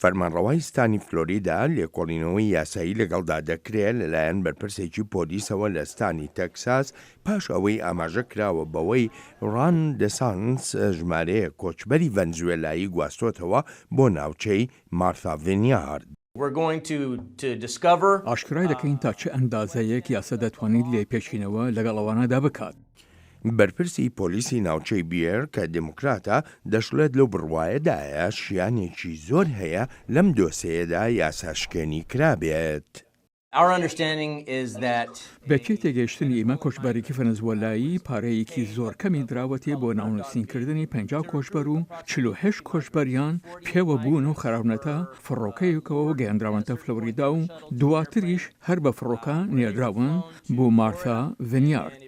فەرمانڕەوای ستانی فلۆریدا لێکۆڵینەوەی یاسایی لەگەڵدا دەکرێت لەلایەن بەرپرسێکی پۆلیسەوە لە ستانی تەکساس پاش ئەوەی ئاماژە کراوە بەوەی ڕان دێسانتس ژمارەیەک کۆچبەری ڤەنزوێلایی گواستۆتەوە بۆ ناوچەی مارثا ڤینیارد. ئاشکرای دەکەین تا چ ئەندازەیەک یاسا دەتوانیت لێپێچینەوە لەگەڵ ئەوانەدا بکات. بەرپرسی پۆلیسی ناوچەی بیێر کە دیموکراتە، دەشڵێت لەو بڕوایەدایە شیانێکی زۆر هەیە لەم دۆسێیەدا یاساشکێنی کرابێت. بەپێی تێگەیشتنی ئیمە کۆچبەرێکی فەنەزوەلایی پارەیەکی زۆر کەمی دراوەتێ بۆ ناونوسینکردنی 50 کۆچبەر و 48 کۆچبەریان پێوە بوون و خراونەتە فڕۆکەیەکەوە و گەیەندراونەتە فلۆریدا و دواتریش هەر بە فڕۆکە نێردراون بۆ مارثا ڤینیارد.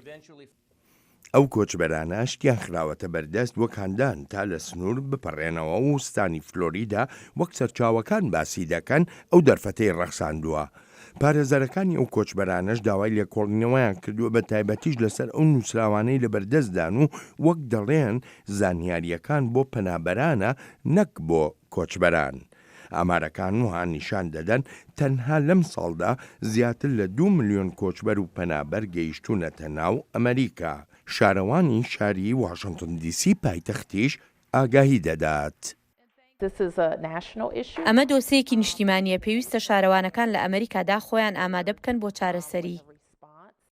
ئەو کۆچبەرانە شتیان خراوەتە بەردەست وەک هاندان تا لە سنوور بپەڕێنەوە و ستانی فلۆریدا وەک سەرچاوەکان باسی دەکەن ئەو دەرفەتەی ڕەخساندووە. پارێزەرەکانی ئەو کۆچبەرانەش داوای لێکۆڵینەوەیان کردووە بە تایبەتیش لەسەر ئەو نووسراوانەی لەبەردەستدان و وەک دەڵێن زانیارییەکان بۆ پەنابەرانە نەک بۆ کۆچبەران. ئامارەکان وەها نیشان دەدەن تەنها لەم ساڵدا زیاتر لە دوو ملیۆن کۆچبەر و پەنابەر گەیشتوونەتە ناو ئەمەریکا. شارەوانی شاری واشنتن دی سی پایتەختیش ئاگاهی دەدات. ئەمە دۆسێیەکی نیشتیمانییە، پێویستە شارەوانەکان لە ئەمەریکادا خۆیان ئامادە بکەن بۆ چارەسەری.